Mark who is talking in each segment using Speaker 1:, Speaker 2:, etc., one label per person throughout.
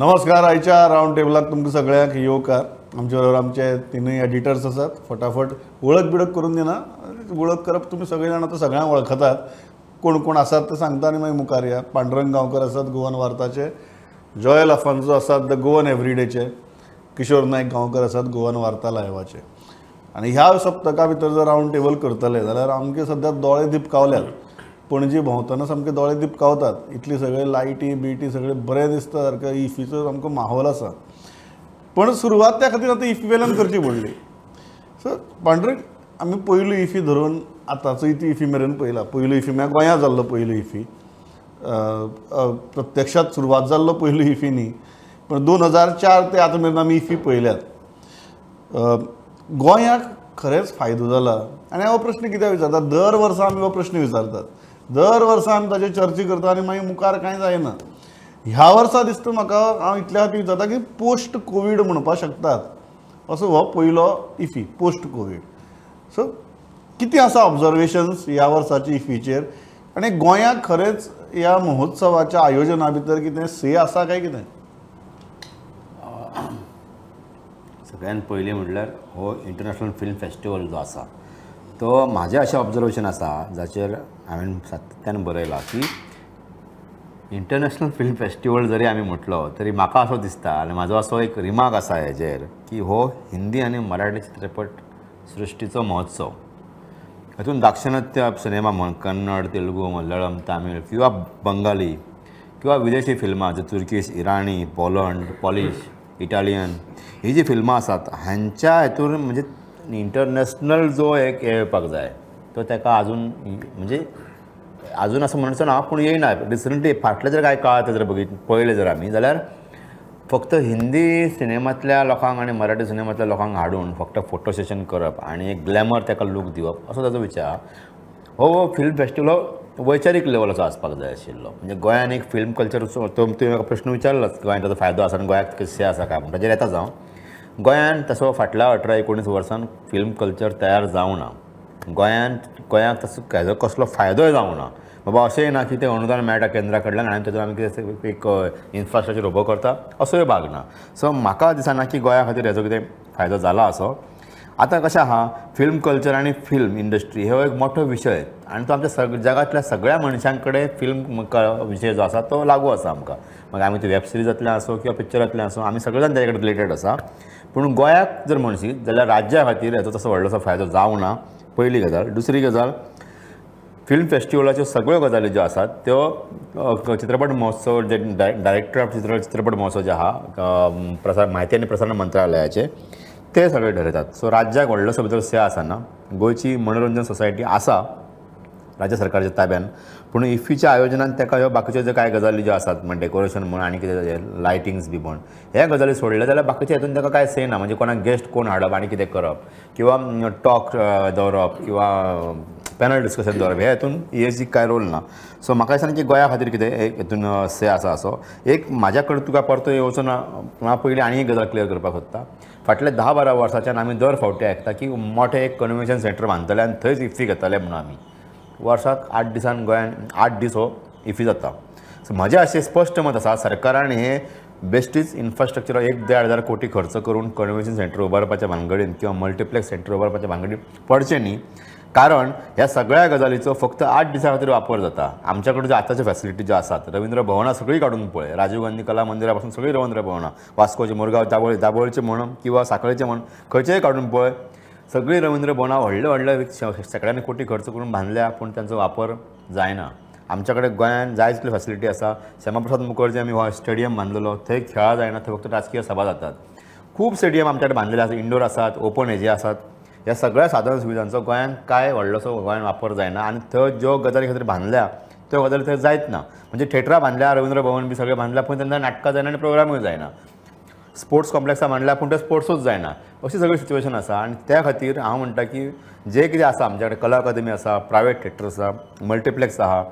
Speaker 1: नमस्कार. आयच्या रावंड टेबलाक तुमकां सगळ्यांक येवकार. आमचे बरोबर आमचे तिनूय एडिटर्स आसात. फटाफट वळख बिळख करून दिना, वळख करप तुमी सगळे जाण आतां सगळ्यांक वळखतात. कोण कोण आसात ते सांगता आनी मागीर मुखार या. पांडुरंग गांवकर आसात गोवन वार्ताचे, जॉयल अफान्सो आसात the Goan एवरीडेचे, किशोर नायक गांवकर आसात गोवन वार्ता लायवाचे. आनी ह्या सप्तका भितर जर रावंड टेबल करतले जाल्यार आमचे सद्या दोळे दिपकावल्यात. पणजी भोंवतना सामके दोळे दिपकावतात, इतली सगळे लायटी बिटी सगळे बरें दिसता, सारकें इफीचो सामको माहोल आसा. पण सुरवात त्या खातीर आतां इफी वेल्यान करची पडली. सो पांडुरंग, आमी पयलो इफी धरून आतांचो इफी मेरेन पळयला. पयलो इफी म्हळ्यार गोंया जाल्लो पयलो इफी, प्रत्यक्षात सुरवात जाल्लो पयलो इफी न्ही, पण 2004 ते आतां मेरेन आमी इफी पळयल्यात. गोंयाक खरेंच फायदो जाला? आनी हो प्रश्न कित्याक विचारतात? दर वर्सा आमी हो प्रश्न विचारतात, दर वर्सा आमी ताचेर चर्चा करता आनी मागीर मुखार कांय जायना. ह्या वर्सा दिसता म्हाका, हांव इतल्या खातीर विचारता की पोस्ट कोवीड म्हणपाक शकतात असो हो पयलो इफी पोस्ट कोवीड. सो कितें आसा ऑब्जर्वेशन्स ह्या वर्साचे इफीचेर आनी गोंयाक खरेंच ह्या महोत्सवाच्या आयोजना भितर कितें से आसा काय कितें?
Speaker 2: सगळ्यात पयलीं म्हटल्यार हो इंटरनॅशनल फिल्म फेस्टिवल जो आसा तो म्हाजें अशें ऑब्जर्वेशन आसा जाचेर हांवें सातत्यान बरयलां की इंटरनॅशनल फिल्म फेस्टिवल जरी आमी म्हटलो तरी म्हाका असो दिसता आनी म्हाजो असो एक रिमार्क आसा हेजेर की हो हिंदी आनी मराठी चित्रपट सृश्टीचो महोत्सव. हातूंत दाक्षिणात्य सिनेमा म्हण कन्नड, तेलुगू, मल्याळम, तामीळ किंवा बंगाली किंवा विदेशी फिल्मां जे Turkish, Irani, Poland, Polish, Italian ही जी फिल्मां आसात हांच्या हेतून म्हणजे इंटरनॅशनल जो एक येवपाक जाय तो ताका आजून म्हणजे आजून असं म्हणचो ना पूण येयना. रिसंटली फाटले जर कांय काळ जर बघित पळयलें जर आमी जाल्यार फक्त हिंदी सिनेमांतल्या लोकांक आनी मराठी सिनेमांतल्या लोकांक हाडून फक्त फोटो सेशन करप आनी एक ग्लॅमर ताका लूक दिवप असो ताजो विचार. हो फिल्म फेस्टिवल हो वैचारीक लेवलाचो आसपाक जाय आशिल्लो. म्हणजे गोंयान एक फिल्म कल्चर, तुवें म्हाका प्रश्न विचारलाच गोंयांत ताजो फायदो आसा आनी गोंयाक कशें आसा काय म्हण, ताजेर येता जावं. गोंयांत तसो फाटल्या 18-19 वर्सान फिल्म कल्चर तयार जावना. गोंयांत तसो हेजो कसलो फायदोय जावना. बाबा अशेंय ना की तें अनुदान मेळटा केंद्रा कडल्यान आनी तातूंत आमी कितें एक इन्फ्रास्ट्रक्चर उबो करता असोय भाग ना. सो म्हाका दिसना की गोंया खातीर हेजो कितें फायदो जाला असो. आतां कशें आहा, फिल्म कल्चर आनी फिल्म इंडस्ट्री हो एक मोठो विशय आनी तो आमच्या जगांतल्या सगळ्या मनशां कडेन फिल्म विशय जो आसा तो लागू आसा आमकां. मागीर आमी ते वेब सिरिजांतल्यान आसूं किंवा पिक्चरांतल्यान आसूं, आमी सगळे जाण तेजे कडेन रिलेटेड आसा. पूण गोंयाक जर म्हणशी जाल्यार राज्या खातीर हेजो तसो व्हडलोसो फायदो जावना, पयली गजाल. दुसरी गजाल, फिल्म फेस्टिवलाच्यो सगळ्यो गजाली ज्यो आसात त्यो चित्रपट महोत्सव जे डायरेक्टर ऑफ चित्रपट महोत्सव जे आहा प्रसार म्हायती आनी प्रसारण मंत्रालयाचे ते सगळे ठरयतात. सो राज्याक व्हडलोसो भितर से आसना. गोंयची मनोरंजन सोसायटी आसा राज्य सरकारच्या ताब्यान, पूण इफ्फीच्या आयोजनान ताका ह्यो बाकीच्यो ज्यो कांय गजाली ज्यो आसात म्हण डेकोरेशन म्हण आनी कितें लायटिंग्स बी म्हण ह्या गजाली सोडल्या जाल्यार बाकीच्या हेतून ताका कांय से ना. म्हणजे कोणाक गेस्ट कोण हाडप आनी कितें करप किंवा टॉक दवरप किंवा पॅनल डिस्कशन दवरप हे हेतून हेजी कांय रोल ना. सो म्हाका दिसना की गोंया खातीर कितें हेतून से आसा असो. एक म्हाज्या कडेन तुका परतो येवचो ना, पूण पयलीं आनी एक गजाल क्लियर करपाक सोदता. फाटल्या 10-12 वर्सांच्यान आमी दर फावटी आयकता की मोठें एक कन्वेन्शन सेंटर बांदतले आनी थंयच इफ्फी घेतले म्हणून. आमी वर्साक 8 दिसान गोंयान 8 दीस हो इफ्फी जाता. सो म्हजें अशें स्पश्ट मत आसा, सरकारान हे बेस्टीच इन्फ्रास्ट्रक्चर 1-1.5 हजार कोटी खर्च करून कन्वेन्शन सेंटर उबारपाच्या भानगडीन किंवा मल्टिप्लेक्स सेंटर उबारपाच्या भानगडीन पडचें न्ही, कारण ह्या सगळ्या गजालीचो फक्त 8 दिसां खातीर वापर जाता. आमच्या कडेन ज्यो आतांच्यो फॅसिलिटी ज्यो आसात, रवींद्र भवनां सगळीं काडून पळय, राजीव गांधी कला मंदिरा पासून सगळीं रवींद्र भवनां, वास्कोचे, मुरगांव, दाबोळचे म्हण किंवा साखळेचे म्हण खंयचेय काडून पळय, सगळीं रवींद्र भवनां व्हडले व्हडले शेंकड्यांनी कोटी खर्च करून बांदल्या, पूण तांचो वापर जायना. आमच्या कडेन गोंयांत जाय तितल्यो फॅसिलिटी आसा. श्यामाप्रसाद मुखर्जी आमी हो स्टेडियम बांदलेलो, थंय खेळां जायना, थंय फक्त राजकीय सभा जातात. खूब स्टेडियम आमच्या कडेन बांदलेले आसा, इंडोर आसात, ओपन हेजे आसात. ह्या सगळ्या साधन सुविधांचो गोंयांत कांय व्हडलोसो गोंयांत वापर जायना आनी थंय ज्यो गजाली खातीर बांदल्या त्यो गजाली थंय जायत ना. म्हणजे थेटरां बांदल्या, रवींद्र भवन बी सगळें बांदल्या, पूण तेन्ना नाटकां जायना आनी प्रोग्रामूय जायना. स्पोर्ट्स कॉम्प्लेक्सां बांदल्या पूण ते स्पोर्ट्सूच जायना. अशी सगळी सिच्युएशन आसा आनी त्या खातीर हांव म्हणटा की जे कितें आसा आमच्या कडेन, कला अकादमी आसा, प्रायवेट थेटर आसा, मल्टिप्लेक्स आहा,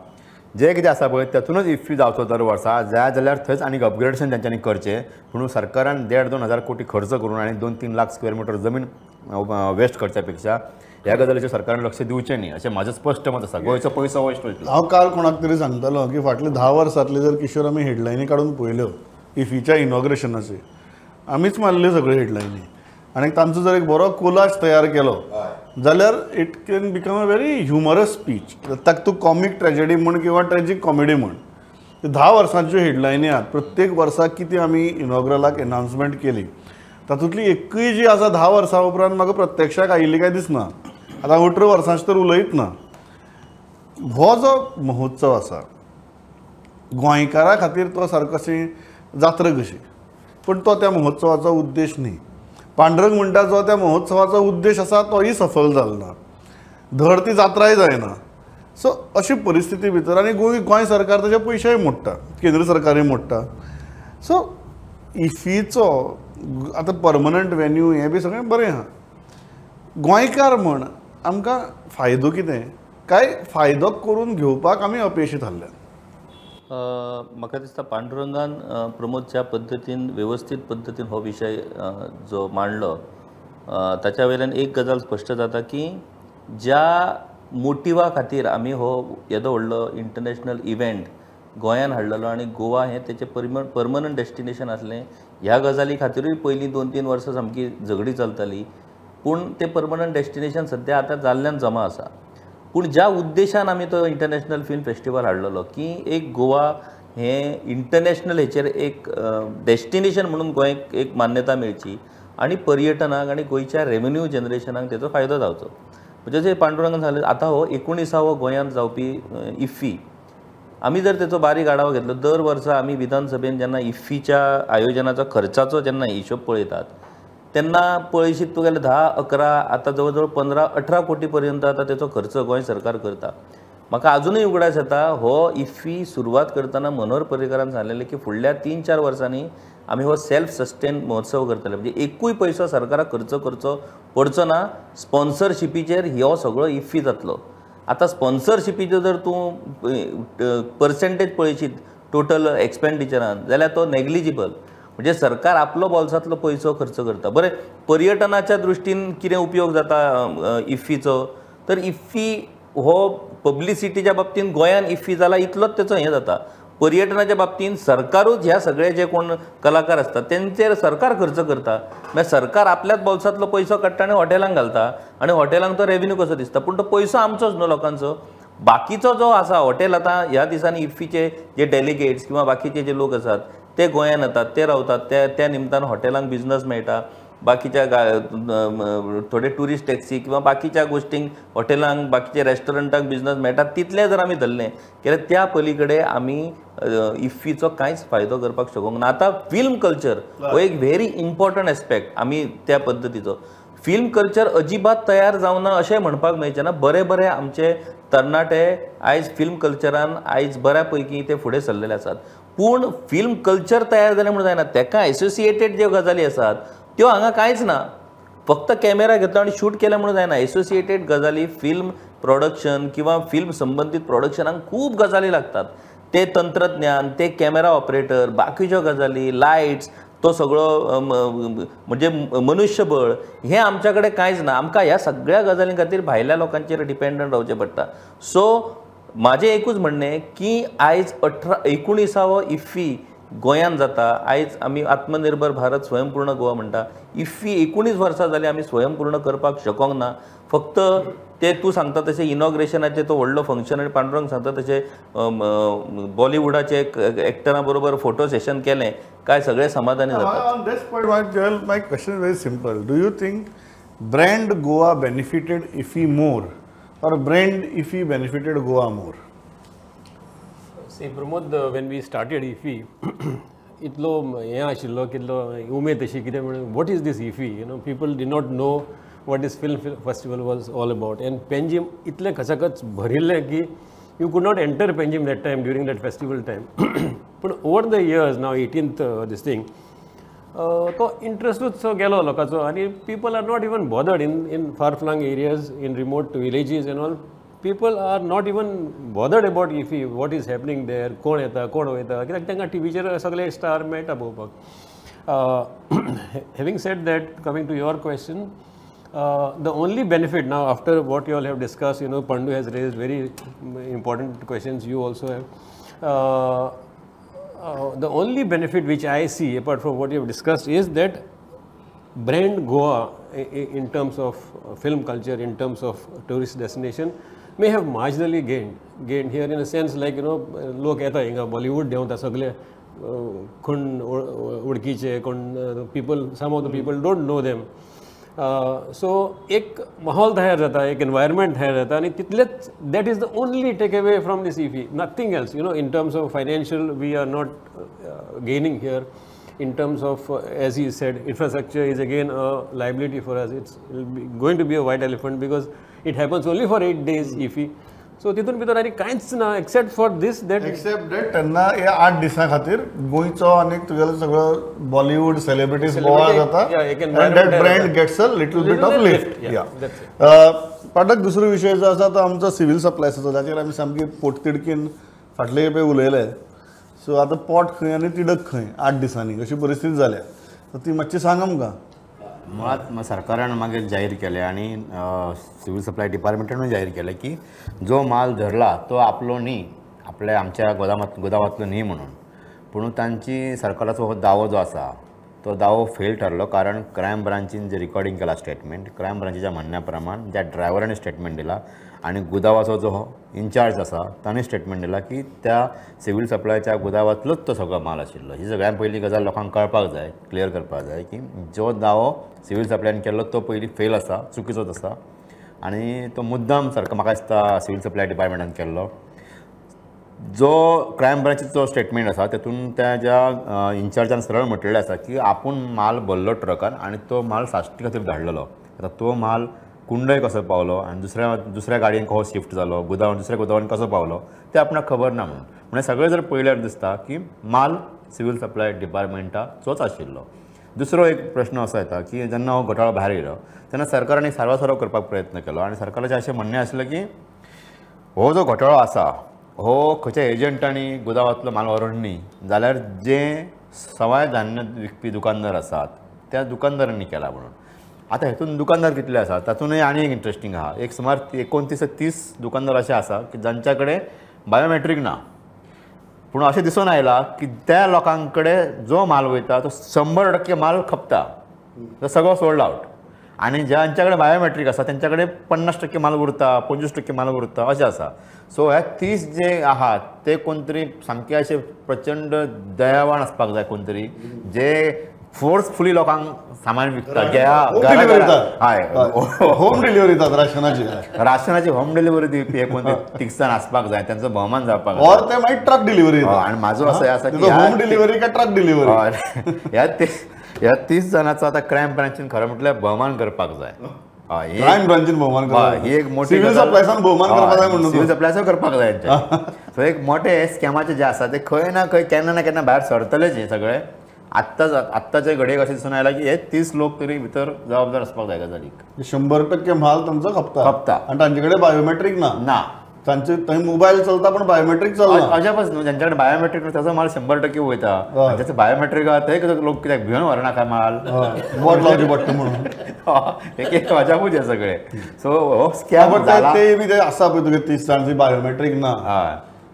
Speaker 2: जे कितें आसा पळय तातूंतच इफ्फी जावचो दर वर्सा. जाय जाल्यार थंयच आनीक अपग्रेडेशन तांच्यांनी करचें, पूण सरकारान 1.5-2 हजार कोटी खर्च करून आनी 2-3 लाख स्क्वेअर मिटर जमीन वेस्ट करच्या पेक्षा ह्या गजालीचेर सरकारान लक्ष दिवचें न्ही अशें म्हाजें स्पश्ट मत आसा. गोंयचो पयसो वेस्ट वयतलो.
Speaker 1: हांव काल कोणाक तरी सांगतालो की फाटले 10 वर्सांतले जर किशोर आमी हेडलायनी काडून पळयल्यो इफीच्या इनॉग्रेशनाचे आमीच मारल्यो सगळ्यो हेडलायनी आनी तांचो जर एक बरो कोलाज तयार केलो जाल्यार it can become a very humorous speech. ताका तूं कॉमीक ट्रेजडी म्हण किंवा ट्रेजीक कॉमेडी म्हण. 10 वर्सांच्यो हेडलायनी आहात, प्रत्येक वर्सा कितें आमी इनॉग्रलाक एनाउन्समेंट केली तातूंतली एकूय जी आसा 10 वर्सां उपरांत म्हाका प्रत्यक्षाक आयिल्ली काय दिसना. आतां 18 वर्सांची तर उलयत ना. हो जो महोत्सव आसा गोंयकारा खातीर तो सारको अशी जात्रा कशी, पूण तो त्या महोत्सवाचो उद्देश न्ही. पांडुरंग म्हणटा जो त्या महोत्सवाचो उद्देश आसा तोय सफल जालो ना, धड ती जात्राय जायना. सो अशी परिस्थिती भितर आनी गोंय सरकार ताजे पयशेय मोडटा, केंद्र सरकारय मोडटा. सो इफीचो आतां परमनंट वेन्यू हें बी सगळें बरें आहा, गोंयकार म्हण आमकां फायदो कितें काय फायदो करून घेवपाक आमी अपेशी थारल्यात?
Speaker 3: म्हाका दिसता पांडुरंगान प्रमोद ज्या पद्दतीन वेवस्थीत पद्दतीन हो विशय जो मांडलो ताच्या वयल्यान एक गजाल स्पश्ट जाता की ज्या मोटिवा खातीर आमी हो येदो व्हडलो इंटरनॅशनल इव्हेंट गोंयान हाडलेलो आनी गोवा हें तेचें परमनंट डेस्टिनेशन आसलें, ह्या गजाली खातिरूय पयलीं 2-3 वर्सां सामकी झगडी चलताली, पूण तें परमनंट डेस्टिनेशन सद्या आतां जाल्ल्यान जमा आसा. पूण ज्या उद्देशान आमी तो इंटरनॅशनल फिल्म फेस्टिवल हाडलेलो की एक गोवा हें इंटरनॅशनल हेचेर एक डेस्टिनेशन म्हणून गोंयक एक मान्यता मेळची आनी पर्यटनाक आनी गोंयच्या रेवेन्यू जनरेशनाक तेचो फायदो जावचो. म्हणजे जशें पांडुरंगान सांगलें आतां हो 19वो गोंयांत जावपी इफ्फी, आमी जर तेचो बारीक आढावो घेतलो दर वर्सा आमी विधानसभेन जेन्ना इफ्फीच्या आयोजनाचो खर्चाचो जेन्ना हिशोब पळयतात तेन्ना पळयशीत तूं गेल्यार 10, 11 आतां जवळ जवळ 15-18 कोटी पर्यंत आतां तेचो खर्च गोंय सरकार करता. म्हाका आजुनूय उगडास येता हो इफ्फी सुरवात करतना मनोहर पर्रीकारान सांगलेलें की फुडल्या 3-4 वर्सांनी आमी हो सेल्फ सस्टेन महोत्सव करतले, म्हणजे एकूय पयसो सरकाराक खर्च करचो पडचो ना, स्पॉन्सरशिपीचेर हो सगळो इफ्फी जातलो. आतां स्पॉन्सरशिपीचो जर तूं पर्सेंटेज पळयशीत टोटल एक्सपेंडिचरान जाल्यार तो नेग्लिजिबल, म्हणजे सरकार आपलो बोल्सांतलो पयसो खर्च करता. बरें, पर्यटनाच्या दृश्टीन कितें उपयोग जाता इफ्फीचो, तर इफ्फी हो पब्लिसिटीच्या बाबतीन गोंयान इफ्फी जाला इतलोच तेचो हें जाता. पर्यटनाच्या बाबतीन सरकारूच ह्या सगळे जे कोण कलाकार आसतात तेंचेर सरकार खर्च करता, मागीर सरकार आपल्याच बोल्सांतलो पयसो काडटा आनी हॉटेलांक घालता आनी हॉटेलांक तो रेवेन्यू कसो दिसता, पूण तो पयसो आमचोच न्हू लोकांचो. बाकीचो जो आसा हॉटेल आतां ह्या दिसांनी इफ्फीचे जे डेलिगेट्स किंवा बाकीचे जे लोक आसात ते गोंयान येतात, ते रावतात, त्या निमतान हॉटेलांक बिजनस मेळटा, बाकीच्या थोडे ट्युरिस्ट टॅक्सी किंवा बाकीच्या गोश्टींक हॉटेलांक बाकीच्या रेस्टॉरंटांक बिजनस मेळटा. तितलें जर आमी धरलें जाल्यार त्या पली कडेन आमी इफ्फीचो कांयच फायदो करपाक शकूंक ना. आतां फिल्म कल्चर हो एक व्हेरी इम्पॉर्टंट एस्पेक्ट, आमी त्या पद्दतीचो फिल्म कल्चर अजिबात तयार जावना अशें म्हणपाक मेळचें ना. बरे बरे आमचे तरणाटे आयज फिल्म कल्चरान आयज बऱ्या पैकी ते फुडें सरलेले आसात, पूण फिल्म कल्चर तयार जालें म्हणून जायना, तेका एसोसिएटेड ज्यो गजाली आसात त्यो हांगा कांयच ना. फक्त कॅमेरा घेतलो आनी शूट केलें म्हणून जायना, एसोसिएटेड गजाली फिल्म प्रोडक्शन किंवा फिल्म संबंदीत प्रोडक्शनाक खूब गजाली लागतात, ते तंत्रज्ञान, ते कॅमेरा ऑपरेटर, बाकीच्यो गजाली, लायट्स, तो सगळो म्हणजे मनुष्यबळ, हें आमच्या कडेन कांयच ना. आमकां ह्या सगळ्या गजालीं खातीर भायल्या लोकांचेर डिपेंडंट रावचें पडटा. सो म्हाजें एकूच म्हणणें की आयज 19वो इफ्फी गोंयांत जाता, आयज आमी आत्मनिर्भर भारत स्वयंपूर्ण गोवा म्हणटा, इफ्फी 19 वर्सां जालीं आमी स्वयंपूर्ण करपाक शकोंक ना. फक्त ते तूं सांगता तशें इनॉग्रेशनाचें तो व्हडलो फंक्शन आनी पांडुरंग सांगता तशें बॉलिवूडाचे एक्टरां बरोबर फोटो सेशन केलें काय सगळे समाधानी जातात.
Speaker 1: On this point, my question is very simple. Do you think brand Goa benefited IFFI more or brand IFFI benefited Goa more?
Speaker 4: See, Pramod, when we started IFFI, इतलो हें आशिल्लो कितलो उमेद अशी कितें म्हणून what is this IFFI, you know, people did not know what this film festival was all about. And Panjim इतलें खचाखच भरिल्लें की you could not enter Panjim that time during that festival time. पूण over the years now 18th this thing तो इंट्रस्टूच गेलो लोकांचो आनी people are not even bothered in far flung areas, in remote villages and all. People are not even bothered about IFFI, what is happening there, कोण येता कोण वयता, कित्याक तांकां टिवीचेर सगळे स्टार मेळटा पळोवपाक. Having said that, coming to your question, the only benefit now after what you all have discussed, you know, Pandu has raised very important questions, you also have. The only benefit which I see apart from what you have discussed is that brand Goa in terms of film culture, in terms of tourist destination may have marginally gained here in a sense like you know लोक येता हिंगा बॉलिवूड देंवता सगळे कोण वळखीचे कोण people, some of the people don't know them. So एक माहोल तयार जाता, एक एनवायरमेंट तयार जाता आनी तितलेच that is the only take away from this IFFI, nothing else. You know in terms of financial we are not gaining here. In terms of, as he said, infrastructure is again a liability for us. It's going to be a white elephant because it happens only for 8 days IFFI. So तितून भितर आनी कांयच ना except for this that
Speaker 1: except that तेन्ना ह्या 8 दिसां खातीर गोंयचो आनी तुगेलो सगळो बॉलिवूड सेलिब्रिटीज बोवाळ जाता and that brand gets a little bit of lift. Pathak, दुसरो विशय जो आसा तो आमचो सिव्हील सप्लायसाचो, जाचेर आमी सामकी पोटतिडकीन फाटले खेपे उलयले. सो आतां पोट खंय आनी तिडक खंय 8 दिसांनी अशी परिस्थिती जाल्या, तर ती मातशी सांग आमकां.
Speaker 2: मुळात सरकारान मागीर जाहीर केलें आनी सिव्हील सप्लाय डिपार्टमेंटानूय जाहीर केलें की जो माल धरला तो आपलो न्ही, आपल्या आमच्या गोदामांतलो न्ही म्हणून. पूण तांची सरकाराचो हो दावो जो आसा तो दावो फेल ठरलो, कारण क्रायम ब्रांचीन जे रिकॉर्डिंग केला स्टेटमेंट, क्रायम ब्रांचीच्या म्हणण्या प्रमाण ज्या ड्रायव्हरांनी स्टेटमेंट दिला आनी गुदावाचो जो इन्चार्ज आसा ताणें स्टेटमेंट दिला की त्या सिव्हील सप्लायच्या गुदावांतलोच तो सगळो माल आशिल्लो. ही सगळ्यात पयली गजाल लोकांक कळपाक जाय, क्लियर करपाक जाय की जो दावो सिव्हील सप्लायन केल्लो तो पयली फेल आसा, चुकीचोच आसा आनी तो मुद्दाम सारको म्हाका दिसता सिव्हील सप्लाय डिपार्टमेंटान केल्लो. जो क्रायम ब्रांचीचो स्टेटमेंट आसा तेतून त्या ज्या इन्चार्जान सरळ म्हटलेलें आसा की आपूण माल भरलो ट्रकान आनी तो माल साश्टी खातीर धाडलेलो. आतां तो माल कुंडय कसो पावलो आनी दुसऱ्या गाडयेन कसो शिफ्ट जालो, गुदांव दुसऱ्या गुदांवान कसो पावलो तें आपणाक खबर ना म्हणून. म्हणजे सगळें जर पळयल्यार दिसता की माल सिव्हील सप्लाय डिपार्टमेंटाचोच आशिल्लो. दुसरो एक प्रश्न असो येता की जेन्ना हो घोटाळो भायर येयलो तेन्ना सरकारान एक सारवासारव करपाक प्रयत्न केलो आनी सरकाराचें अशें म्हणणें आसलें की हो जो घोटाळो आसा हो खंयच्या एजंटांनी गुदावांतलो माल व्हरून न्ही, जाल्यार जे सवाय धान्य विकपी दुकानदार आसात त्या दुकानदारांनी केला म्हणून. आतां हेतून दुकानदार कितले आसात तातूंतय आनी एक इंट्रस्टींग आहा, एक सुमार 29 ते 30 दुकानदार अशे आसा की जांच्या कडेन बायोमेट्रीक ना, पूण अशें दिसून आयलां की त्या लोकां कडेन जो माल वयता तो 100% माल खपता, तो सगळो सोल्ड आवट. आनी ज्यांच्या कडेन बायोमेट्रीक आसा तेंच्या कडेन 50% माल उरता, 25% माल उरता अशें आसा. सो ह्या 30 जे आहात ते कोण तरी सामके अशे प्रचंड दयावान आसपाक जाय, कोण तरी जे फोर्सफुली लोकांक सामान विकता.
Speaker 1: होम डिलिव्हरी दितात राशनाची,
Speaker 2: राशनाची होम डिलिव्हरी दिवपी हे कोण तिगसान आसपाक जाय, तांचो भोवमान जावपाक जाय.
Speaker 1: ऑर ते मागीर ट्रक डिलिव्हरी.
Speaker 2: आनी म्हाजो असो आसा की
Speaker 1: होम डिलिव्हरी काय ट्रक डिलिव्हरी
Speaker 2: ह्या 30 जाणांचो आतां क्रायम ब्रांचीन खरें म्हटल्यार भोवमान करपाक जाय.
Speaker 1: क्रायम ब्रांचीन भोवमान करपाक,
Speaker 2: ही एक मोठी
Speaker 1: सिव्हील सप्लायसान भोवमान करपाक जाय म्हणून,
Speaker 2: सिव्हील सप्लायचो करपाक जाय. सो एक मोठे स्कॅमाचे जे आसा ते खंय ना खंय केन्ना ना केन्ना भायर सरतलेच. हे सगळे आत्ताचे घडयेक अशें दिसून आयलां की हे 30 लोक तरी भितर जबाबदार आसपाक जाय गजालीक.
Speaker 1: 100% माल तांचो खपता
Speaker 2: खपता
Speaker 1: आनी तांचे कडेन बायोमेट्रीक ना,
Speaker 2: ना
Speaker 1: तांचे थंय मोबायल चलता पण बायोमेट्रीक चलना.
Speaker 2: अजापच न्हू, ज्यांच्या कडेन बायोमेट्रीक ताचो माल 100% वयता, ज्याचो बायोमेट्रीक आहा थंय लोक कित्याक भिवन व्हरना काय माल,
Speaker 1: बोट लावची पडटा म्हणून.
Speaker 2: एक अजापूच हें सगळें. सो हो स्कॅम जाला
Speaker 1: ते बी आसा पळय तुगे 30 जाण बायोमेट्रीक ना,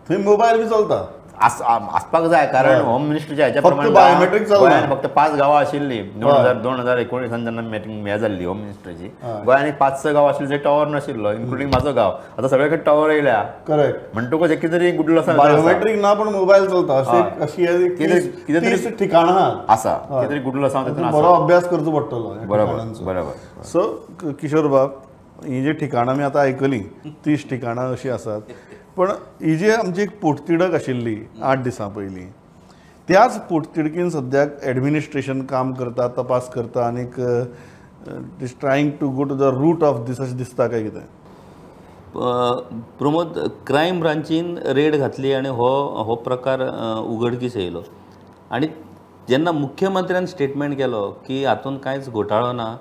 Speaker 1: थंय मोबायल बी चलता
Speaker 2: आसपाक जाय, कारण होम मिनिस्ट्रीच्या ह्याच्या
Speaker 1: प्रमाणे
Speaker 2: गोंयांत फक्त 5 गांवां आशिल्लीं 2019 जेन्ना मिटींग हें जाल्ली होम मिनिस्ट्रीची, गोंयांत 5-6 गांव आशिल्ले जे टॉवर नाशिल्लो, इन्क्लुडींग म्हाजो गांव. आतां सगळे कडेन टॉवर येयल्या.
Speaker 1: करेक्ट.
Speaker 2: म्हणटकूच एक कितें तरी गुडलो आसा,
Speaker 1: बायोमेट्रीक ना पण मोबायल चलता अशी कितें ठिकाणां
Speaker 2: आसा, कितें तरी गुडलो आसा,
Speaker 1: बरो अभ्यास करचो पडटलो.
Speaker 2: बरोबर बरोबर.
Speaker 1: सो किशोर बाब, ही जी ठिकाणां आमी आतां आयकलीं 30 ठिकाणां अशीं आसात, पण ही जी आमची एक पोटतिडक आशिल्ली 8 दिसां पयलीं, त्याच पोटतिडकीन सद्याक एडमिनिस्ट्रेशन काम करता, तपास करता आनीक is trying to go to the root of this अशें दिसता काय कितें?
Speaker 3: प्रमोद, क्रायम ब्रांचीन रेड घातली आनी हो हो प्रकार उघडकीस येयलो. आनी जेन्ना मुख्यमंत्र्यान स्टेटमेंट केलो की हातूंत कांयच घोटाळो ना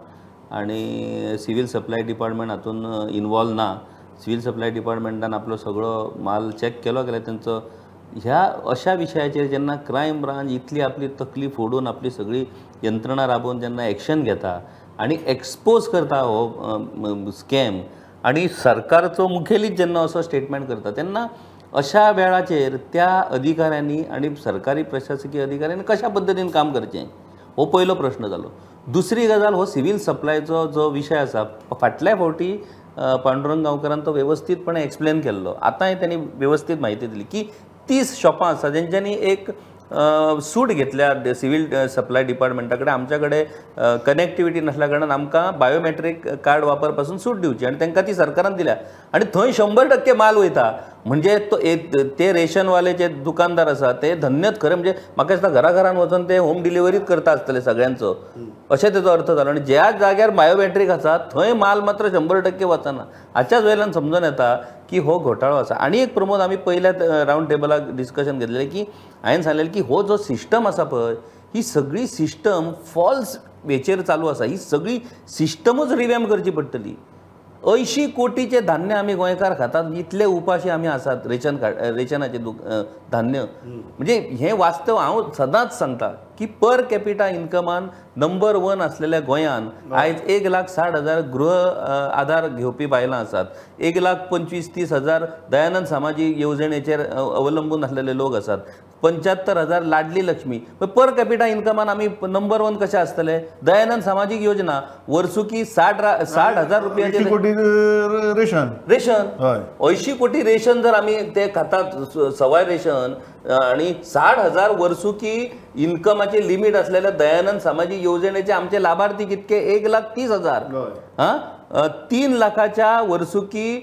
Speaker 3: आनी सिव्हील सप्लाय डिपार्टमेंट हातूंत इनवॉल्व ना, सिव्हील सप्लाय डिपार्टमेंटान आपलो सगळो माल चॅक केलो गेल्यार तेंचो ह्या अशा विशयाचेर जेन्ना क्रायम ब्रांच इतली आपली तकली फोडून आपली सगळी यंत्रणा राबोवन जेन्ना एक्शन घेता आनी एक्सपोज करता हो स्कॅम, आनी सरकारचो मुखेलीच जेन्ना असो स्टेटमेंट करता तेन्ना अशा वेळाचेर त्या अधिकाऱ्यांनी आनी सरकारी प्रशासकीय अधिकाऱ्यांनी कशा पद्दतीन काम करचें हो पयलो प्रश्न जालो. दुसरी गजाल हो सिव्हील सप्लायचो जो विशय आसा फाटल्या फावटी पांडुरंग गांवकरान तो वेवस्थीतपणे एक्सप्लेन केल्लो, आतांय त्यांनी वेवस्थीत म्हायती दिली की 30 शॉपां आसा जेंच्यांनी एक सूट घेतल्या सिव्हील सप्लाय डिपार्टमेंटा कडेन, आमच्या कडेन कनेक्टिविटी नासल्या कारणान आमकां बायोमॅट्रीक कार्ड वापर पासून सूट दिवची आनी तांकां ती सरकारान दिल्या आनी थंय 100% माल वयता. म्हणजे तो ते रेशनवाले जे दुकानदार आसा ते धन्यत खरें म्हणजे म्हाका दिसता घरा घरान वचून ते होम डिलिव्हरीच करता आसतले सगळ्यांचो अशें तेजो अर्थ जालो. आनी ज्या जाग्यार बायोमॅट्रीक आसा थंय माल मात्र 100% वचना. हाच्याच वयल्यान समजून येता की हो घोटाळो आसा. आनी एक प्रमोद आमी पयल्या रावंड टेबलाक डिस्कशन घेतलेलें की हांवें सांगलेलें की हो जो सिस्टम आसा पळय ही सगळी सिस्टम फॉल्स हेचेर चालू आसा, ही सगळी सिस्टमूच रिवॅम्प करची पडटली. 80 कोटीचे धान्य आमी गोंयकार खातात, इतले उपाशी आमी आसात रेशन कार्ड रेशनाचे धान्य म्हणजे हें वास्तव हांव सदांच सांगता की पर कॅपिटा इन्कमान नंबर 1 आसलेल्या गोंयान आयज 1,60,000 गृह आधार घेवपी बायलां आसात, 1,25-30,000 दयानंद सामाजीक येवजणेचेर अवलंबून आसलेले लोक आसात, 75,000 लाडली लक्ष्मी. पर कॅपिटा इन्कमान आमी नंबर 1 कशे आसतले? दयानंद सामाजीक योजना वर्सुकी 60,000 रुपयाचे
Speaker 1: रेशन
Speaker 3: रेशन 80 कोटी रेशन जर आमी ते खातात सवाय रेशन आणि 60,000 वर्सुकी इन्कमाचे लिमीट असलेल्या दयानंद सामाजीक योजनेचे आमचे लाभार्थी कितके? 1,30,000. हां, 3 लाखाच्या वर्सुकी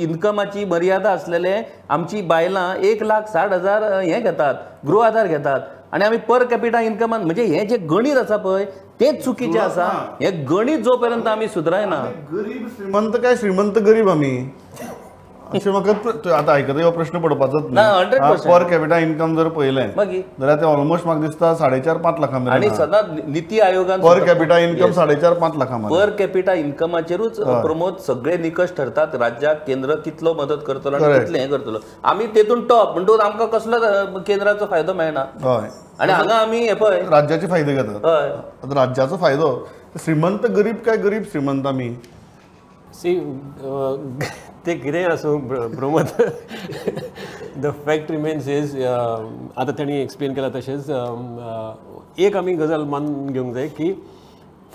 Speaker 3: इन्कमाची मर्यादा असलेले आमची बायलां 1,60,000 हे घेतात, गृह आधार घेतात आणि आमी पर कॅपिटा इन्कमान म्हणजे हे जे गणित आसा पळय तेच चुकीचें आसा. हे गणित जो पर्यंत आमी सुदरायना
Speaker 1: गरीब श्रीमंत काय श्रीमंत गरीब आमी अशें म्हाका आतां आयकता हो प्रश्न पडपाचोच ना. 100% पर कॅपिटा इन्कम जर पळयलें मागीर जाल्यार ते ऑलमोस्ट म्हाका दिसता 4.5-5 लाखां मेरेन.
Speaker 3: आनी सदांच निती आयोगान
Speaker 1: पर कॅपिटा इन्कम 4.5-5 लाखां मेरेन
Speaker 3: पर कॅपिटा इन्कमाचेरूच प्रमोद सगळे निकश ठरतात. राज्याक केंद्र कितलो मदत करतलो आनी कितलें हें करतलो, आमी तेतून टॉप म्हणटकूच आमकां कसलो केंद्राचो फायदो मेळना.
Speaker 1: हय,
Speaker 3: आनी हांगा आमी हे पळय
Speaker 1: राज्याचे फायदे घेतात.
Speaker 3: हय,
Speaker 1: आतां राज्याचो फायदो श्रीमंत गरीब काय गरीब श्रीमंत आमी?
Speaker 4: सी ते कितेंय आसूं Pramod, the fact remains is आतां तेणी एक्सप्लेन केलां तशेंच एक आमी गजाल मानून घेवंक जाय की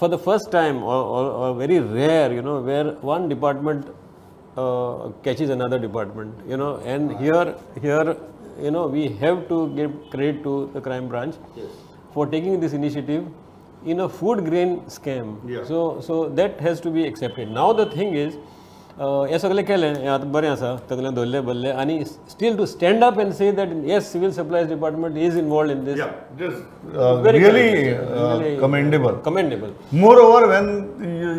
Speaker 4: for the first time or very rare you know where one department catches another department you know and here here you know we have to give credit to the crime branch for taking this initiative in a food grain scam.
Speaker 1: Yeah.
Speaker 4: So that has to be accepted. Now the thing is, हे सगळें केलें हें आतां बरें आसा, सगळें धरलें बरलें आनी still to stand up and say that yes civil supplies department is involved in this,
Speaker 1: really commendable.
Speaker 4: Commendable.
Speaker 1: Moreover, when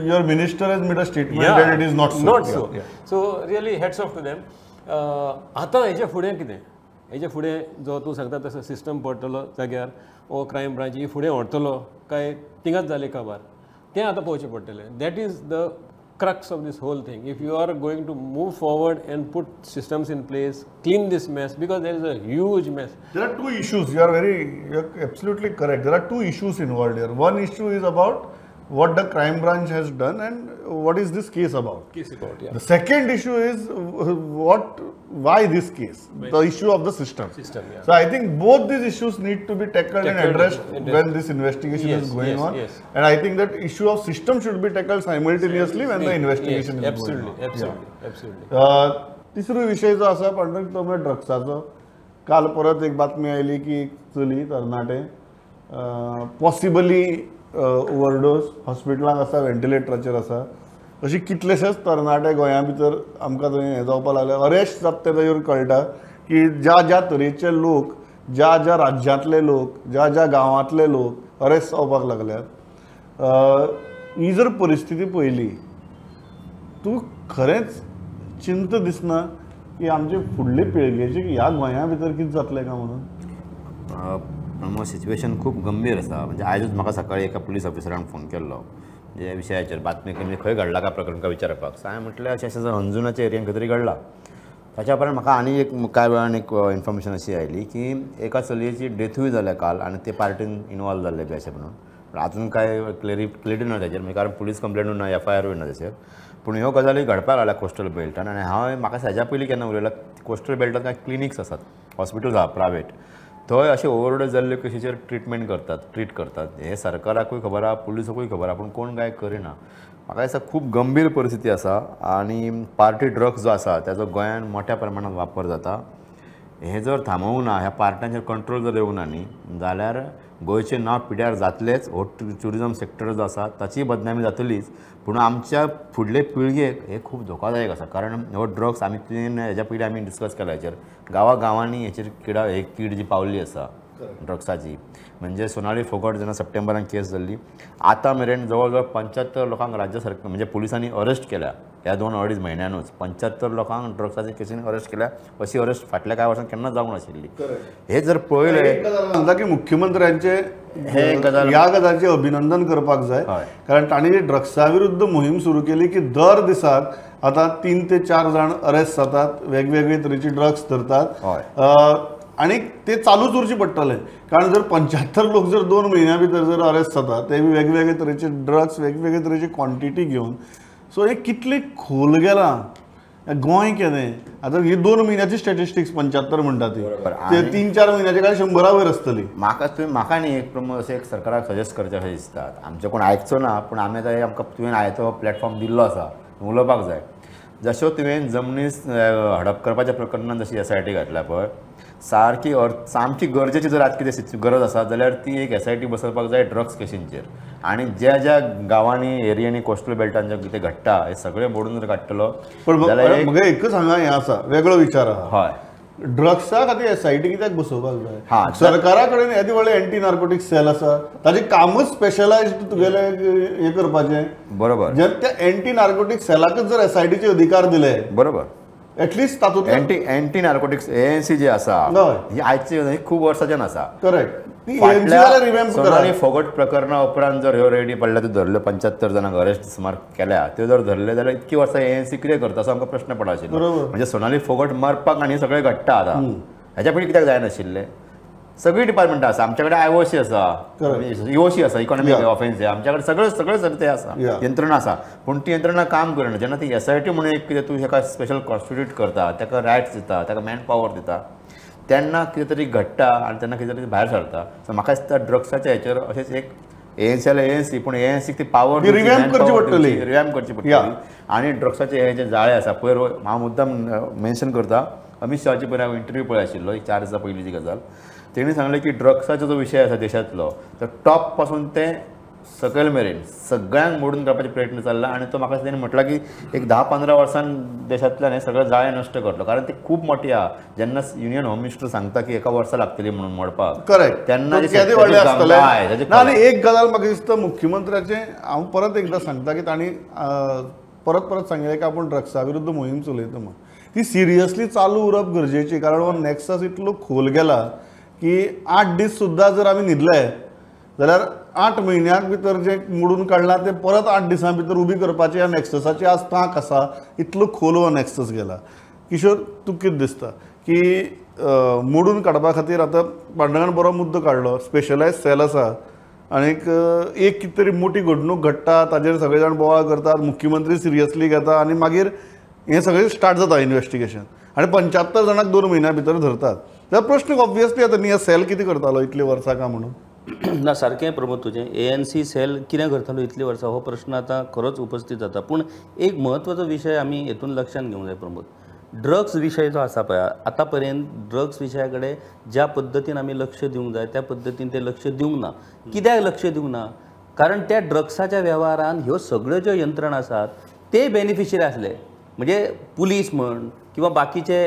Speaker 1: your minister has made a statement that it is not so.
Speaker 4: Not so. So really hats off to them. आतां हेच्या फुडें कितें? हेच्या फुडें जो तूं सांगता तसो सिस्टम पडटलो जाग्यार वो क्रायम ब्रांच ही फुडें व्हरतलो काय थिंगाच जालें काबार, तें आतां पळोवचें पडटलें. That is the crux of this whole thing. If you are going to move forward and put systems in place, clean this mess, because there is a huge mess.
Speaker 1: There are two issues. You are absolutely correct. There are two issues involved here. One issue is about what the crime branch has done and what is this case about.
Speaker 4: Case about, yeah.
Speaker 1: The second issue is why this case? The issue of the system.
Speaker 4: System, yeah.
Speaker 1: So I think both these issues need to be tackled and addressed when this investigation is going on.
Speaker 4: Yes.
Speaker 1: And I think that issue of system should be tackled simultaneously when the investigation is going on.
Speaker 4: Absolutely, absolutely.
Speaker 1: तिसरो विषय जो आसा पांडुरंग तो म्हणजे ड्रग्साचो. काल परत एक बातमी आयली की चली तरणाटे पॉसिबली ओवरडोज हॉस्पिटलांत आसा, व्हेंटिलेटराचेर आसा. अशी कितलेशेच तरणाटे गोंया भितर आमकां थंय हें जावपाक लागले, अरेस्ट जाता तेजेर कळटा की ज्या ज्या तरेचे लोक, ज्या ज्या राज्यांतले लोक, ज्या ज्या गांवांतले लोक अरेस्ट जावपाक लागल्यात. ही जर परिस्थिती पळयली तूं खरेंच चिंता दिसना की आमचे फुडले पिळगेचे ह्या गोंया भितर कितें जातलें काय म्हणून?
Speaker 2: सिच्युएशन खूब गंभीर आसा. म्हणजे आयजूच म्हाका सकाळी एका पुलीस ऑफिसरान फोन केल्लो म्हणजे विशयाचेर बातमी म्हणजे खंय घडला काय प्रकरण काय विचारपाक. सो हांवें म्हटलें अशें अशें अंजुनाच्या एरियान खंय तरी घडला. ताच्या उपरांत म्हाका आनी एक कांय वेळान एक इन्फॉर्मेशन अशी आयली की एका चलयेची डेथूय जाल्या काल आनी ते पार्टीन इनवॉल्व जाल्ले बी अशें म्हणून. पूण आजून कांय क्लॅरिटी ना ताचेर, म्हणजे कारण पुलीस कंप्लेनूय ना, एफ I आरूय ना ताचेर. पूण ह्यो गजाली घडपाक लागल्या कोस्टल बेल्टान. आनी हांवें म्हाका हेज्या पयलीं केन्ना उलयलां, कोस्टल बेल्टान कांय क्लिनिक्स आसात, हॉस्पिटल्स आहा प्रायवेट, थंय अशें ओवरडोज जाल्ले केशीचेर ट्रिटमेंट करतात, ट्रीट करतात. हें सरकाराकूय खबर आहा, पुलिसाकूय खबर आहा, पूण कोण कांय करिना. म्हाका दिसता खूब गंभीर परिस्थिती आसा आनी पार्टी ड्रग्स जो आसा ताजो गोंयांत मोठ्या प्रमाणात वापर जाता. हें जर थांबोवंक ना, ह्या पार्ट्यांचेर कंट्रोल जर येवंक ना न्ही जाल्यार गोंयचें नांव पिड्यार जातलेंच. हो ट्युरिजम सेक्टर जो आसा ताची बदनामी जातलीच, पूण आमच्या फुडले पिळगेक हें खूब धोकादायक आसा. कारण हो ड्रग्स आमी तुवें हेज्या पयलीं आमी डिस्कस केला हेचेर, गांवा गांवांनी हेचेर किडा हे कीड जी पावल्ली आसा ड्रग्साची, म्हणजे सोनाली फोगट जेन्ना सप्टेंबरान केस जाल्ली, आतां मेरेन जवळ जवळ 75 लोकांक राज्य सरकार म्हणजे पुलिसांनी अरेस्ट केल्या. ह्या 2-2.5 म्हयन्यानूच 75 लोकांक ड्रग्साच्या केसीन अरेस्ट केल्या. अशी अरेस्ट फाटल्या कांय वर्सां केन्ना जावंक नाशिल्ली. हे जर पळयलें
Speaker 1: सांगता की मुख्यमंत्र्यांचे
Speaker 2: हे
Speaker 1: ह्या गजालीचें अभिनंदन करपाक जाय, कारण तांणी ड्रग्सा विरुद्ध मोहीम सुरू केली की दर दिसाक आतां 3 ते 4 जाण अरेस्ट जातात, वेगवेगळे तरेची ड्रग्स धरतात आनी ते चालूच उरचे पडटले. कारण जर 75 लोक जर 2 म्हयन्या भितर जर अरेस्ट जातात, ते वेगवेगळे तरेचे ड्रग्स वेगवेगळे तरेची क्वॉन्टिटी घेवन, सो हे कितले खोल गेलां गोंय केदें. आतां ही 2 म्हयन्याची स्टॅटिस्टिक्स 75 म्हणटा ती, ते 3-4 म्हयन्याचे काय 100 वयर आसतली.
Speaker 2: म्हाका तुवें म्हाका न्ही एक प्रमोद अशें एक सरकाराक सजेस्ट करचें अशें दिसता. आमचें कोण आयकचो ना, पूण आमी आतां आमकां तुवें आयतो प्लॅटफॉर्म दिल्लो आसा, उलोवपाक जाय. जश्यो तुवें जमनी हडप करपाच्या प्रकरणान जशी एस I T घातल्या पळय, सारकी सामकी गरजेची जर आज कितें गरज आसा जाल्यार ती एक एस I T बसोवपाक जाय ड्रग्स केशींचेर. आनी ज्या ज्या गांवांनी एरियांनी कोस्टल बेल्टान जें कितें घडटा हें सगळें मोडून जर काडटलो.
Speaker 1: पण म्हगे एकच हांगा हें आसा, वेगळो विचार आहा.
Speaker 2: हय,
Speaker 1: ड्रग्सा खातीर एस I T कित्याक बसोवपाक जाय? सरकारा कडेन येदे व्हडलें एंटी नार्कोटीक सेल आसा, ताजें कामूच स्पेशलायज्ड तुगेलें हें करपाचें.
Speaker 2: बरोबर,
Speaker 1: जर त्या एंटी नार्कोटीक सेलाकच जर एस I टीचे अधिकार दिले,
Speaker 2: बरोबर,
Speaker 1: एटलिस्ट तातूंत
Speaker 2: एंटी नार्कोटिक्स एएनसी जी आसा ही आयची खूब वर्साच्यान आसा.
Speaker 1: करेक्ट.
Speaker 2: सोनाली फोगट प्रकरणा उपरांत जर ह्यो रेडी पडल्या त्यो धरल्यो, 75 जाणांक अरेस्ट सुमार केल्या, त्यो जर धरले जाल्यार इतकी वर्सां एएनसी कितें करता असो आमकां प्रश्न पडला आशिल्लो. म्हणजे सोनाली फोगट मरपाक आनी सगळें घडटा आतां, हेच्या पयलीं कित्याक जायनाशिल्लें? सगळीं डिपार्टमेंटां आसा आमच्या कडेन, आयओसी आसा, ईओसी आसा, इकॉनॉमीक ऑफेन्स, आमच्या कडेन सगळें सगळें ते आसा, यंत्रणा आसा. पूण ती यंत्रणा काम करना. जेन्ना ती एस I T म्हणून एक कितें तूं हेका स्पेशल कॉन्स्टिट्यूट करता, ताका रायट्स दिता, ताका मॅन पावर दिता, तेन्ना कितें तरी घडटा आनी तेन्ना कितें तरी भायर सरता. सो म्हाका दिसता ड्रग्साच्या हेचेर अशेंच एक एएनसी जाल्यार एएनसी, पूण एएनसीक ती पावर
Speaker 1: रिव्हॅम्प करची पडटली,
Speaker 2: रिव्हॅम्प करची पडटली. आनी ड्रग्साचें हें जें जाळें आसा पयर, हांव मुद्दाम मेन्शन करता, अमीत शहाची पयर हांव इंटरव्यू पळय आशिल्लो, एक 4 दिसां पयलींची गजाल. तेणी सांगलें की ड्रग्साचो जो विशय आसा देशांतलो, तो टॉप पासून ते सकयल मेरेन सगळ्यांक मोडून काडपाचे प्रयत्न चल्ला. आनी तो म्हाका तेणी म्हटलां की एक 10-15 वर्सां देशांतल्यान हें सगळें जाळें नश्ट करतलो, कारण ती खूब मोठी आहा. जेन्ना युनियन होम मिनिस्टर सांगता की एका वर्सा लागतली म्हणून मोडपाक,
Speaker 1: करेक्ट,
Speaker 2: तेन्ना
Speaker 1: आनी एक गजाल म्हाका दिसता मुख्यमंत्र्याचें, हांव परत एकदां सांगता की तांणी परत परत सांगिल्लें की आपूण ड्रग्सा विरुद्ध मोहीम चलयता म्हूण, ती सिरियसली चालू उरप गरजेची. कारण हो नॅक्सस इतलो खोल गेला की 8 दीस सुद्दां जर आमी न्हिदले जाल्यार 8 म्हयन्याक भितर जें मोडून काडलां तें परत 8 दिसां भितर उबी करपाची ह्या नॅक्ससाची आज तांक आसा. इतलो खोल हो नॅक्सस गेला. किशोर, तुका कितें दिसता की मोडून काडपा खातीर आतां पांडुरंगान बरो मुद्दो काडलो, स्पेशलायज सेल आसा आनीक एक कितें तरी मोठी घडणूक घडटा, ताजेर सगळे जाण बोवाळ करतात, मुख्यमंत्री सिरियसली घेता आनी मागीर हें सगळें स्टार्ट जाता इन्वेस्टिगेशन आनी 75 जाणांक 2 म्हयन्या भितर धरतात. जाल्यार प्रश्न ऑब्वियसली आतां न्ही, सेल कितें करतालो इतलीं वर्सां काय म्हणून?
Speaker 3: ना, सारकें प्रमोद तुजें. एएनसी सेल कितें करतालो इतलीं वर्सां हो प्रश्न आतां खरोच उपस्थित जाता. पूण एक म्हत्वाचो विशय आमी हेतून लक्षांत घेवंक जाय प्रमोद, ड्रग्स विशय जो आसा पळय, आतां पर्यंत ड्रग्स विशया कडेन ज्या पद्दतीन आमी लक्ष दिवंक जाय त्या पद्दतीन तें लक्ष दिवंक ना. कित्याक लक्ष दिवंक ना? कारण त्या ड्रग्साच्या वेव्हारान ह्यो सगळ्यो ज्यो यंत्रणा आसात ते बेनिफिशरी आसले, म्हणजे पुलीस म्हण किंवा बाकीचे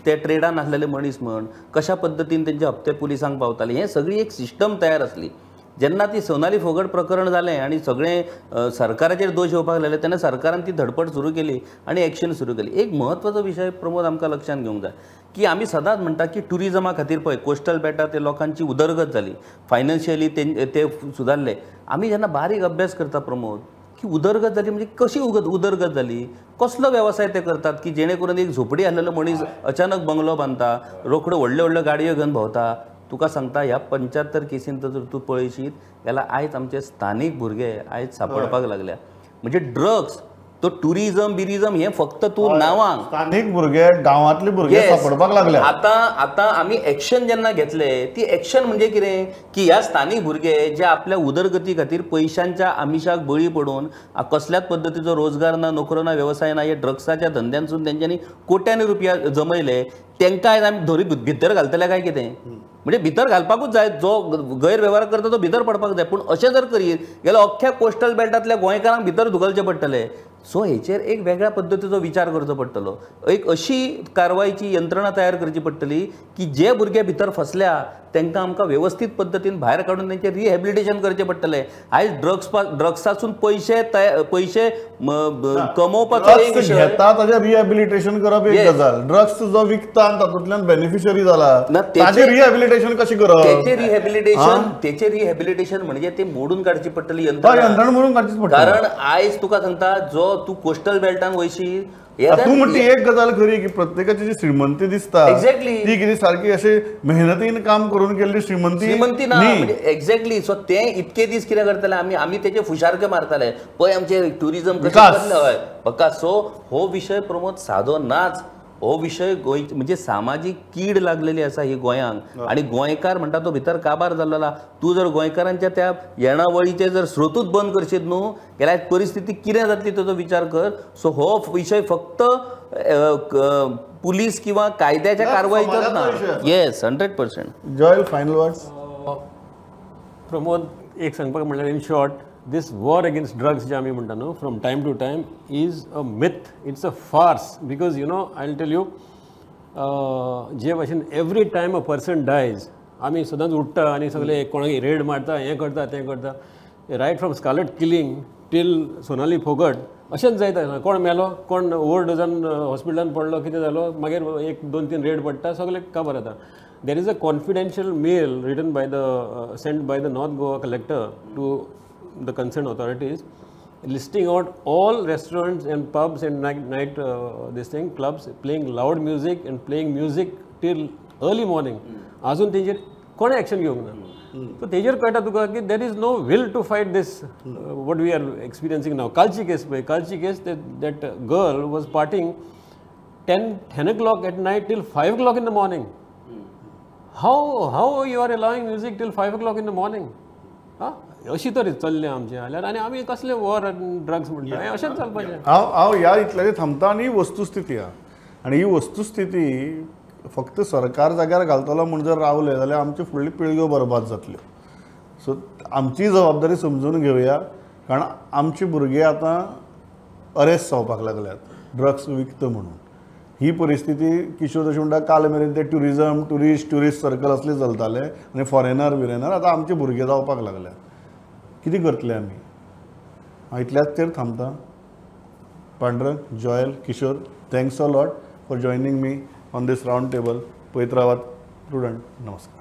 Speaker 3: ते ट्रेडान आसलेले मनीस म्हण, कशा पद्दतीन तेंचे हप्ते पुलिसांक पावताले, हें सगळी एक सिस्टम तयार आसली. जेन्ना ती सोनाली फोगट प्रकरण जालें आनी सगळें सरकाराचेर दोश येवपाक लागले तेन्ना सरकारान ती धडपड सुरू केली आनी एक्शन सुरू केली. एक म्हत्वाचो विशय प्रमोद आमकां लक्षांत घेवंक जाय की आमी सदांच म्हणटा की ट्युरिजमा खातीर पळय कोस्टल बेटा ते लोकांची उदरगत जाली, फायनान्शियली ते सुदारले. आमी जेन्ना बारीक अभ्यास करता प्रमोद की उदरगत जाली म्हणजे कशी उदरगत जाली, कसलो वेवसाय ते करतात की जेणे करून एक झोपडी आसलेलो मनीस अचानक बंगलो बांदता, रोखडो व्हडल्यो व्हडल्यो गाडयो घेवन भोंवता. तुका सांगता ह्या 75 केसीन जर तूं पळयशीत जाल्यार आयज आमचे स्थानीक भुरगे आयज सापडपाक लागल्या. म्हणजे ड्रग्स तो टुरिजम बिरिजम हे फक्त तूं नांवांक
Speaker 1: स्थानीक भुरगे गांवांतले भुरगे सापडपाक लागले.
Speaker 3: आतां आतां आमी एक्शन जेन्ना घेतले ती एक्शन म्हणजे कितें की ह्या स्थानीक भुरगे जे आपल्या उदरगती खातीर पयशांच्या आमिशाक बळी पडून कसल्याच पद्दतीचो रोजगार ना, नोकरो ना, वेवसाय ना, हे ड्रग्साच्या धंद्यांसून तेंच्यांनी कोट्यांनी रुपया जमयले तेंकां आयज आमी धरी भितर घालतले काय कितें? म्हणजे भितर घालपाकूच जाय, जो गैरवेव्हार करता तो भितर पडपाक जाय. पूण अशें जर करीत जाल्यार अख्ख्या कोस्टल बेल्टांतल्या गोंयकारांक भितर धुकलचें पडटलें. सो हेचेर एक वेगळ्या पद्दतीचो विचार करचो पडटलो, एक अशी कारवायची यंत्रणा तयार करची पडटली की जे भुरगे भितर फसल्या तांकां आमकां वेवस्थीत पद्दतीन भायर काडून तेंचें रिहॅबिलिटेशन करचें पडटलें. आयज ड्रग्सासून पयशे पयशे कमोवपाचो एक विशय
Speaker 1: घेता, ताजें रिहॅबिलिटेशन करप एक गजाल. ड्रग्स जो विकता आनी तातूंतल्यान बेनिफिशरी जाला ताजें रिहॅबिलिटेशन कशें करप?
Speaker 3: तेचें रिहॅबिलिटेशन म्हणजे ते मोडून काडची पडटली यंत्रणा,
Speaker 1: यंत्रणा मोडून काडचीच पडटली.
Speaker 3: कारण आयज तुका सांगता जो तूं कोस्टल बेल्टान वयशी
Speaker 1: तूं म्हणटा एक गजाल खरी की प्रत्येकाची जी श्रीमंती दिसता
Speaker 3: एक्झॅक्टली
Speaker 1: ती कितें सारकी अशी मेहनतीन काम करून केल्ली श्रीमंती
Speaker 3: श्रीमंती ना एक्झॅक्टली. सो ते इतके दीस कितें करतले आमी आमी तेचे फुशारके मारताले पळय आमचे ट्युरिजम कशें जातलें. हय बका. सो हो विशय प्रमोद सादो नाच, हो विशय गोंय म्हणजे सामाजीक कीड लागलेली आसा ही गोंयांक आनी गोंयकार म्हणटा तो भितर काबार जाल्लो आसा. तूं जर गोंयकारांच्या त्या येणावळीचे जर स्रोतूच बंद करशीत न्हू जाल्यार परिस्थिती कितें जातली ताचो विचार कर. सो हो विशय फक्त पुलीस किंवा कायद्याच्या कारवाईचोच ना. Yes, 100%.
Speaker 1: Joel, final words.
Speaker 4: Pramod, एक सांगपाक म्हणल्यार in short, this war against drugs जे आमी म्हणटा न्हू from time to time is a myth, it's a farce. Because you know I will tell you जे भाशेन every time a person dies आमी सदांच उठ्ठा आनी सगळे कोणाक रेड मारता, हें करता तें करता. Right from Scarlett killing till Sonali Phogat अशेंच जायत आसता. कोण मेलो, कोण ओवरडोजान हॉस्पिटलान पडलो, कितें जालो, मागीर 1 2 3 रेड पडटा, सगळे काबार जाता. There is a confidential mail written by the sent by the North Goa collector to the concerned authorities listing out all restaurants and pubs and night this thing clubs playing loud music and playing music till early morning. आजून तेजेर कोणें action घेवंक ना. So तेजेर कळटा तुका की there is no will to fight this what we are experiencing now. कालची केस पळय, कालची case that girl was partying 10 o'clock at night till 5 o'clock in the morning. How you are allowing music till 5 o'clock in the morning? हा अशी तरी चल्लें आमचें जाल्यार आनी आमी कसले वॉर ड्रग्स म्हणटा हें अशेंच चलपाचें.
Speaker 1: हांव हांव ह्या इतल्याचेर थांबता आनी ही वस्तुस्थिती आहा आनी ही वस्तुस्थिती फक्त सरकार जाग्यार घालतलो म्हूण जर रावले जाल्यार आमच्यो फुडल्यो पिळग्यो बरबाद जातल्यो. सो आमची जबाबदारी समजून घेवया, कारण आमची भुरगीं आतां अरेस्ट जावपाक लागल्यात ड्रग्स विकता म्हणून. ही परिस्थिती किशोर जशें म्हणटा काल मेरेन ते ट्युरिजम ट्युरिस्ट सर्कल असले चलताले आनी फॉरेनर बिरेनर, आतां आमचे भुरगे जावपाक लागल्यात. कितें करतले आमी? हांव इतल्याच चेर थांबता. Pandurang, Joel, Kishore, thanks a lot for joining me on this round table. पळयत रावात प्रुडंट. नमस्कार.